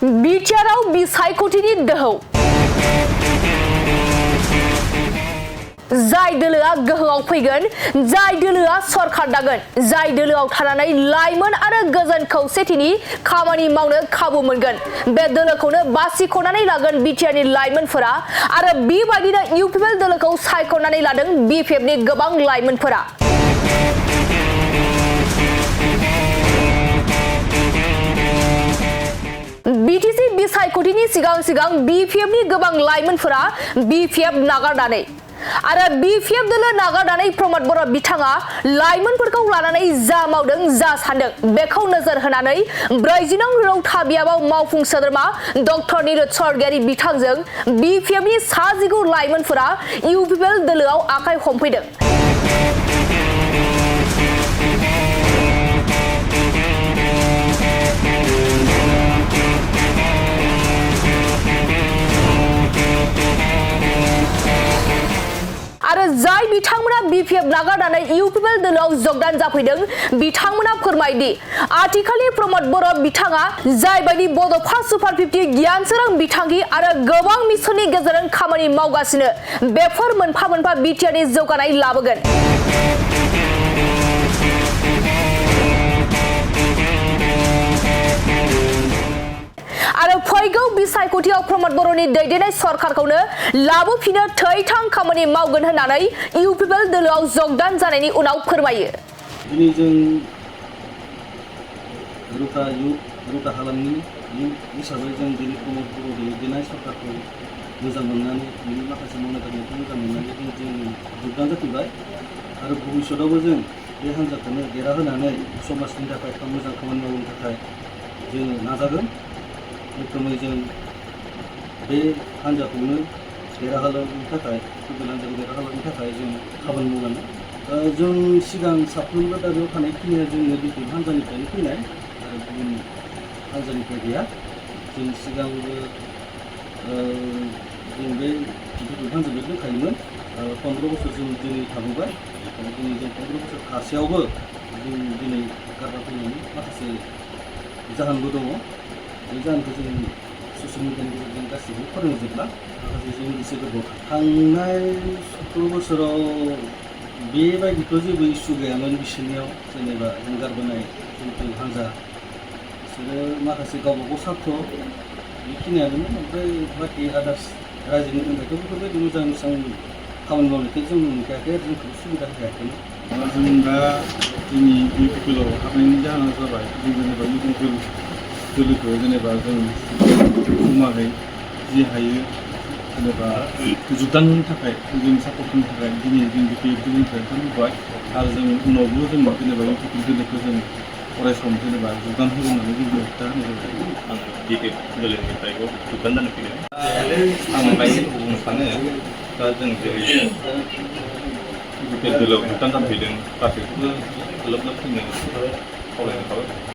Btrआव बिसायख'थिनि दोहौ जाय दोलोआ गोहोआव फैगोन जाय दोलोआ सरकार दागोन जाय दोलोआव थानानै लाइमोन आरो गोजोन खौसेथिनि खामानि मावनो खाबु मोनगोन बे दोलोखौनो बासिख'नानै लागोन बिटिआरनि लाइमोनफोरा आरो बेबायदिनो इउपिपिएल दोलोखौ सायख'नानै लादों बिपिएफनि गोबां लाइमोनफोरा बिटिसि बिसायख'थिनि सिगां बिपिएफनि गोबां लाइमोनफोरा बिपिएफ नागारनानै आरो बिपिएफ दोलो नागारनानै प्रमद बर' बिथाङा लाइमोनफोरखौ लानानै जा मावदों जा सानदों बेखौ नोजोर होनानै 40 नं रौता बियाबाव मावफुं सोद्रोमा डक्टर निरुत सरगियारि बिथांजों बिपिएफनि 19 लाइमोनफोरा इउपिपिएल दोलोआव आखाइ हमफैदों। आरो जाय बिथांमोना बिपिएफ नागारनानै इउपिपिएल दोलोआव जगदान जाफैदों बिथांमोना फोरमायदि आथिखालनि प्रमद बर' बिथाङा जायबायदि बड'फा सुपार 50 गियान सोरां बिथांखि आरो गोबां मिशननि गेजेरजों खामानि मावगासिनो बेफोर मोनफा मोनफा बिटिआरनि जौगानाय लाबोगोन। आरो फैगौ बिसायख'थियाव प्रमद बर'नि दैदेननाय सरकारखौनो लाबोफिनो थैथां खामानि मावगोन होननानै इउपिपिएल दोलोआव जगदान जानायनि उनाव फोरमायो। दिनै जों रौता हालामनि हिसाबै जों दिनै प्रमद बर' दैदेननाय सरकारखौ मोजां मोननानै बिनि माखासे मावनाय दांनायखौ मोजां मोननानै जों जगदान जाफैबाय आरो भबिष्यतआवबो जों बे हान्जाखौनो देरहाहोनानै समाजनि थाखाय मोजां खामानि मावनो थाखाय जों नाजागोन। रोखोमै जों बे हान्जाखौनो देरहाहोनो थाखाय गुबुन हान्जाखौ देरहाहोनो थाखाय जों खामानि मावलाङो। जों सिगां साफ्रोमबो दा बेयाव थानायखिनिया जोंनो बिपिएफ हान्जानिफ्रायनो फैनाय आरो गुबुन हान्जानिफ्राय गैया। जों सिगांबो जों बे बिपिएफ हान्जानिफ्राय दंखायोमोन 15 बोसोर जों दिनै थाबोबाय आरो दिनै जों 15 बोसोर थासेयावबो जों दिनै गारना फैनायनि माखासे जाहोनबो दङ। बे जाहोनखौ जों ससियेल मिडियानि गेजेरजों गासैबो फोरोंजोबला माखासे जोंनि गोसो गोरबोआव थांनाय 17 बोसोराव बेबायदिथ' जेबो इसु गैयामोन बिसोरनियाव जेनेबा जों गारबोनाय जिहेतु हान्जा बिसोरो माखासे गावबागाव सार्थ बेखिनियानोमोन ओमफ्राय बाखि आदार्स रायजोनि थाखायथ' बेफोरबायदि मोजां खामानि मावनायखौ जों नुखायाखै आरो जोंखौ सुबिदा होयाखैमोन। जों दा जोंनि इउपिपिएलआव हाबनायनि जाहोना जाबाय जों जेनेबा इउपिपिएल दोलोखौ जेनेबा जों जमाहै जि हायो जेनेबा जगदान होनो थाखाय जों सापर्ट होनो थाखाय दिनै जों बिपिएफ दोलोनिफ्राय ओंखारबोबाय आरो जों उनावबो जों जेनेबा इउपिपिएल दोलोखौ जों अरायसम जेनेबा जगदान होगोन होननानै जों खोथा होनाय जाबाय। आं बिपिएफ दोलोनिफ्राय जगदान जानो फैदों। आं दायो बुंनो सानो दा जों जेरै बिपिएफ दोलोआव जगदान जानो फैदों गासैखौबो लोब लोब फैनो खावलायनाय थाबाय।